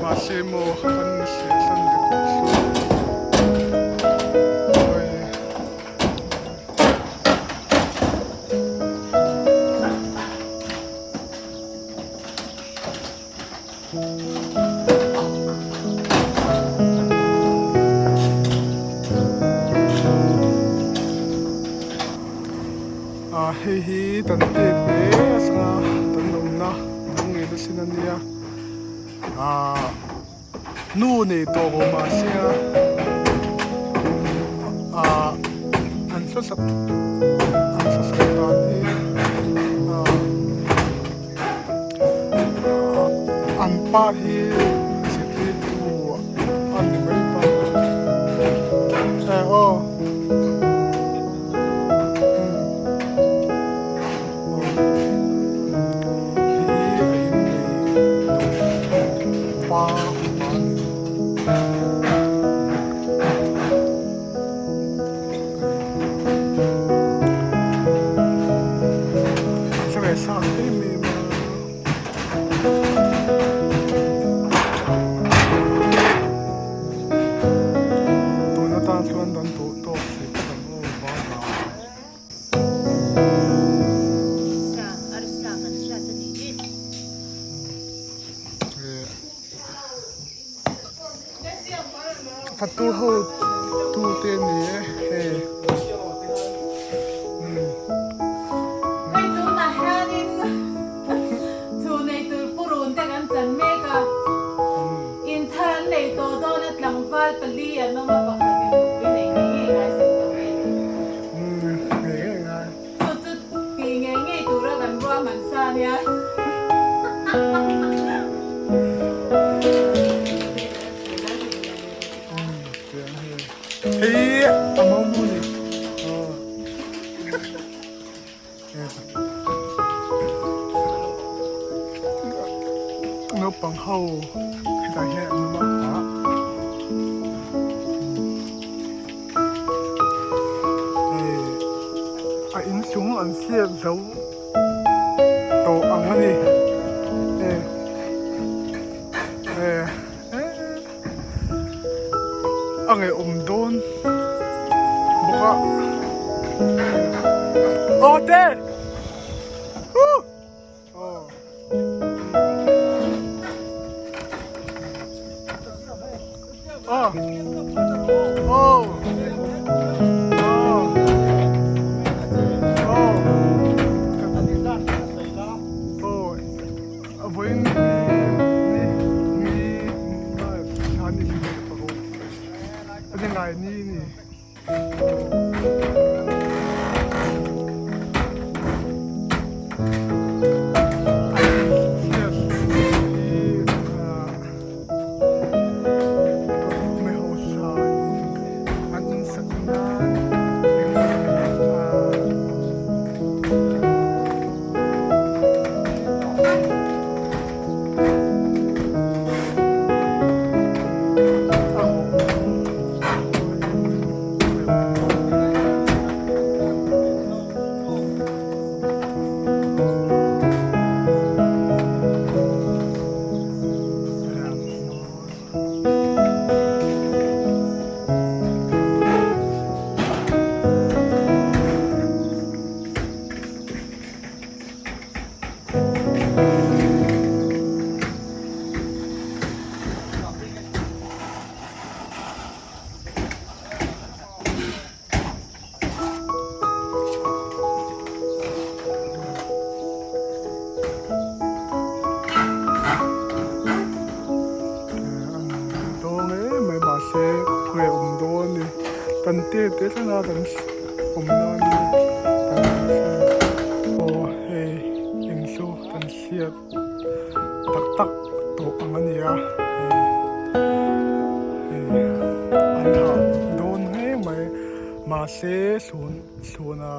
Mahse maw an sehsan deuh chu Ah hei hi kan tet hle a sanga kan awmna lung ngei na sin a nia ah nu nei tawh awm mahse a ah an hla sak an hla sak dan hi ah an pa hi zirtirtu a ni mai pa eh aw hi a in nei pa a ni. Tun atan chuan kan duh tawk hrih phawt ang aw bye bye. Fatu ho tu te a ni e hei. Hei tunah hianin thu nei tur purun te kan chan mek a, in thar an nei tawh dawn a tlangval pali an awm a pakhatin nupui nei ngei ngei ngai sak tawh ngei ngai. Chu chu tih ngei ngei tura kan ruahman sa nia. Hei a mau mu ni. Naupang ho hetah hian an awm a. A inchung an siak zo tawh ang a ni a ngeiawm dawn bawk a aw te Dawng em mai mahse khawnge awm dawn a ni kan te te thleng a kan awm na a ni aw hei eng chu kan hriat tak tak tawh ang a ni a hei hei an hah dawn hle mai mahse chhun chhuna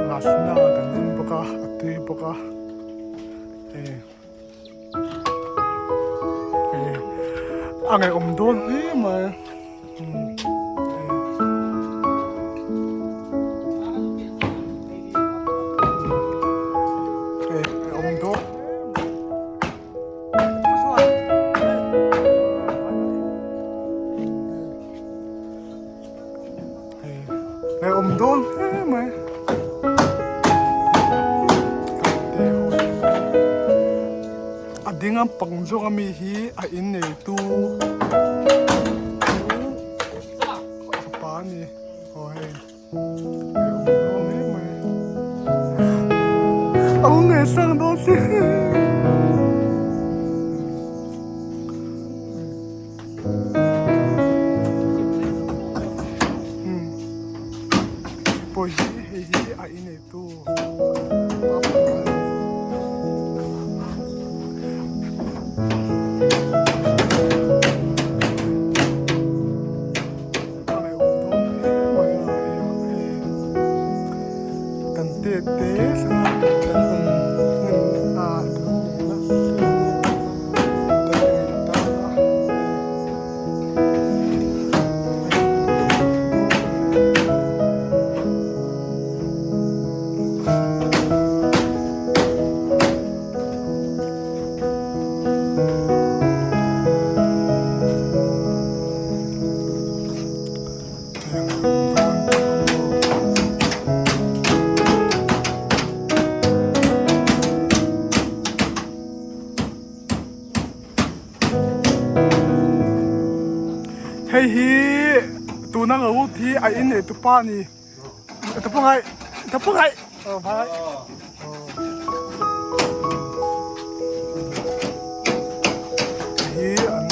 ngasna kan en bawk a a tui bawk a hei hei a ngaihawm dawn hle mai. Hei awm dawn. lampang zawng ami hi a in neitu fapa a ni aw hei a awm dawn hle mai a awm leh sang dawn si. Pawh hi hei hi a ineitu pa pakhat a ni. A ngaihawm dawn hle mai a hei kan tet te thlenga kan awm hmun a kan awm leh a. Hei hi tuna nga ut hi a in nei tupa a ni ta pangai ta pangai aw bhai hi an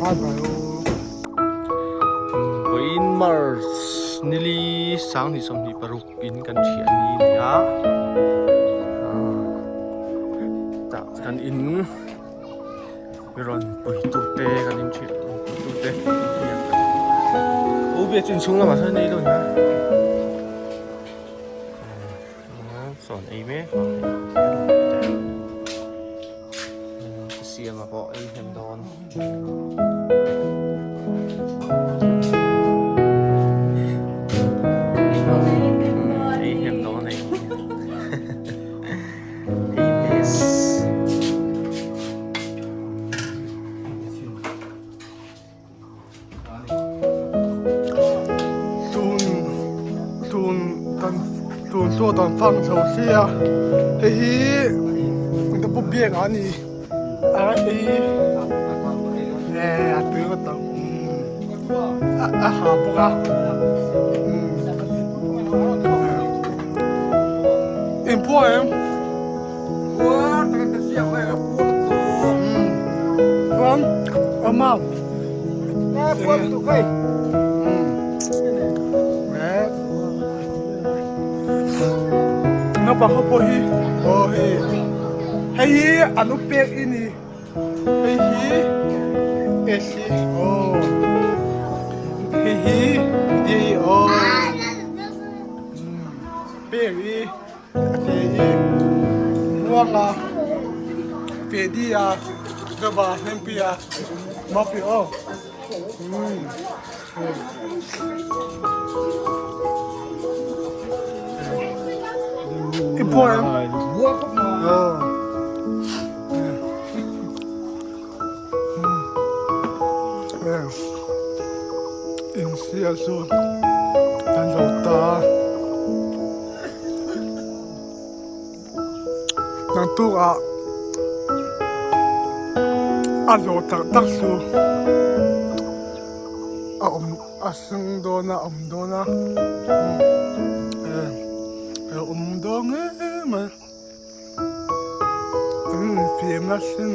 Bye bye aw. Vawiin March nili sanghnih 26 in kan thiah ni a ni a tah kan in rawn pui tu te kan in thiah rawn pui tu te u biak chu inchhung lamah sawn ei lo nia sawn ei mek a siam a pawh ei hnem dawn. Ei hnem dawn ei. Ei mes. Tun tun kan tun chu dan fang chho sia hei hi ka pu biak a ni a ei e a tui ngawt ang a a ha bawk a in pua em chuan awm a. Naupang ho pawh hi aw hei hei hi an u pek i ni hei hi AC aw hei hi D aw pek i a ke i buanga Fedi a Dava Hlempi a Mawpi aw. I buai em? Buai khawp mai. In sia chu kan zo ta. Naktuk ah a zawh tak tak chu a awm a seng dawn a a awm dawn a a awm dawn ngei mai an infiam a sin.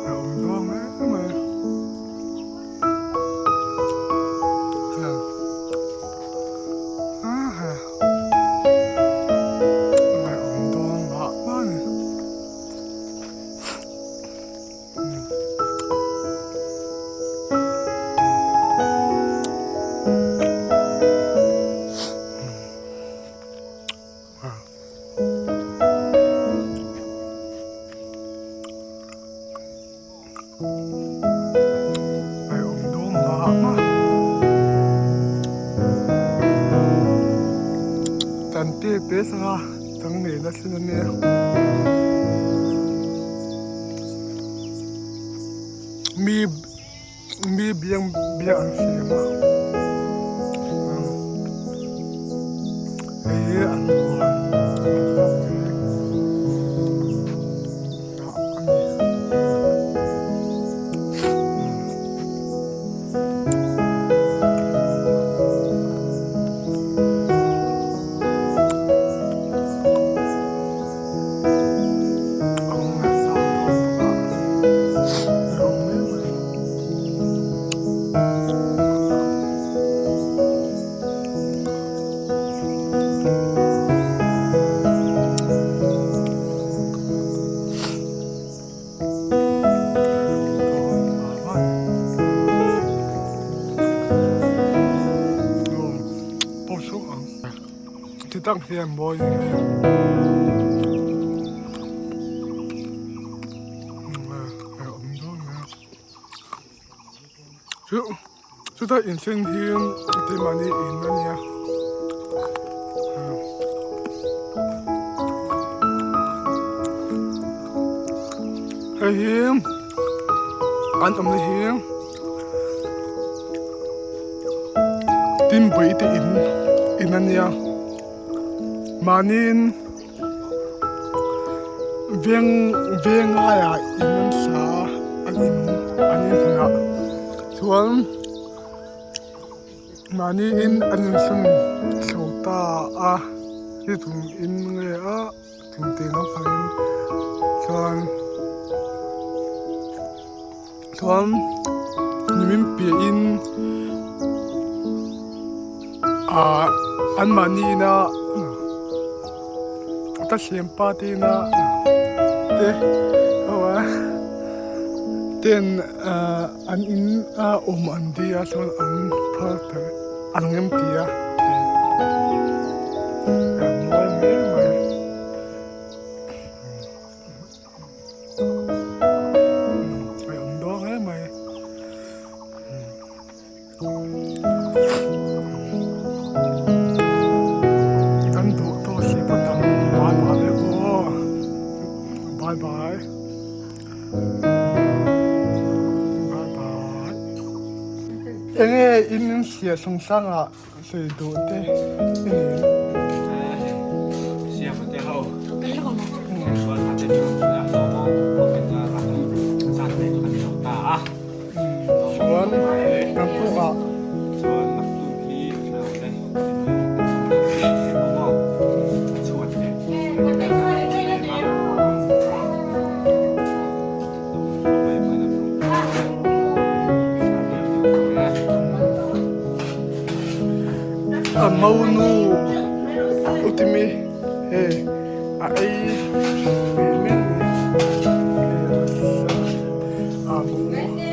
A awm dawn ngei mai. Ngaihawm dawn mah mah a ni. mah mah. Kan te pe sanga chang nei na sin a nia. Mi mi biang biak an siam a hei hi an huan a ni. Ti tak hian mawi in a awm dawn mai a chu chuta inthleng hi keimahni in a nia. Hei hi an awmna hi Timpui te in in a nia mahniin veng veng laiah in an sa a an in an in hmunah chuan. Mahni in an insum chho ta a hi tum in nge a tum tih lampang in chuan chuan nimin piah in ah an mahni ina ka thianpa te ina te ho a ten ah. An in a awm an di a chuan an phal ta an ngem ti a a mawi hle mai a awm dawn hle mai. Kan duh tawh si phawt ang bye bye vek aw bye bye bye bye enge in in hria chung sangah sawi duh te i nei em. Chuan kan pukah a monu utimi hei a ei ve mek a ni.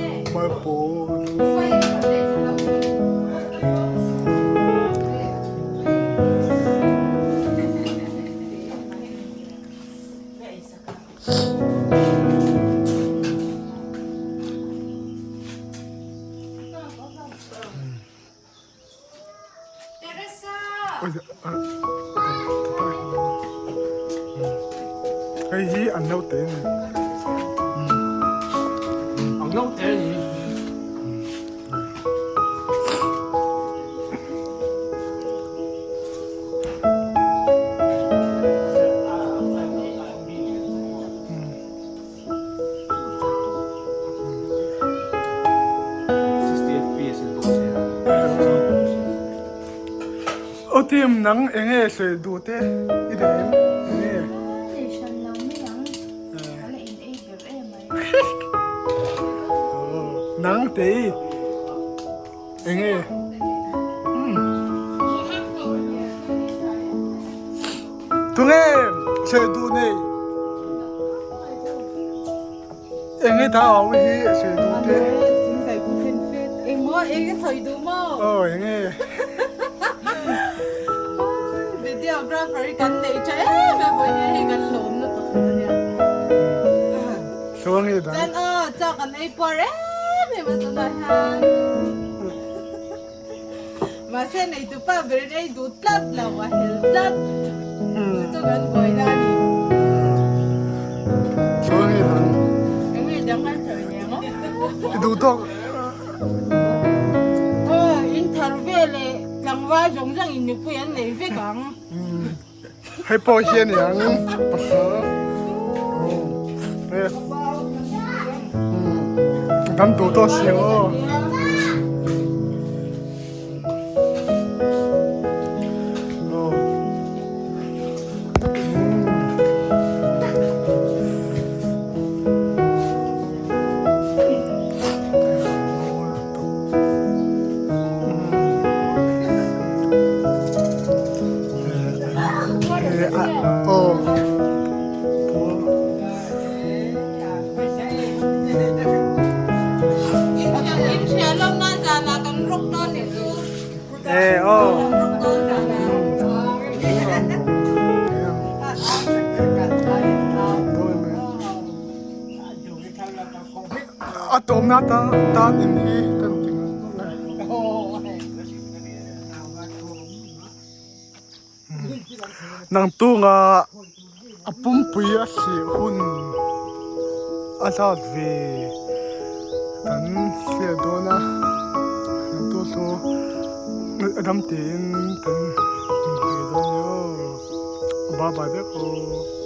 Hei hi an naute a ni. An naute a ni. Aw team nang eng nge sawi duh te i nei em eng nge? Nei hran lo mai ang ka la in ei ber em mai. Nang te i eng nge? Tunge sawi duh nei? Eng nge thau hi sawi duh te? Eng maw eng nge sawi duh maw? Aw eng nge? Videographer hi kan nei tha em em vawi nge hei kan lawm na pakhat a nia. Chuang nge dang? Chuan aw chaw kan ei puar em em a tunah hian. neitu pa berin ei duh tlat lo a hel tlat. Chu chu kan buaina a ni. Chuan nge dang? Eng nge dang an sawi nia maw? I duh tawk. Aw, in thar veleh tlangval zawng zawng in nupui an nei vek ang. Hei pawh hi a ni ang pasal aw dam duh tawh si ang aw. A tawmna tan in hi kan ti Nang tunga a pumpui a hlih hun a zat ve kan hriat dawn a nang tu chu a dam tein kan inhmeh dawn nia aw bye bye vek aw.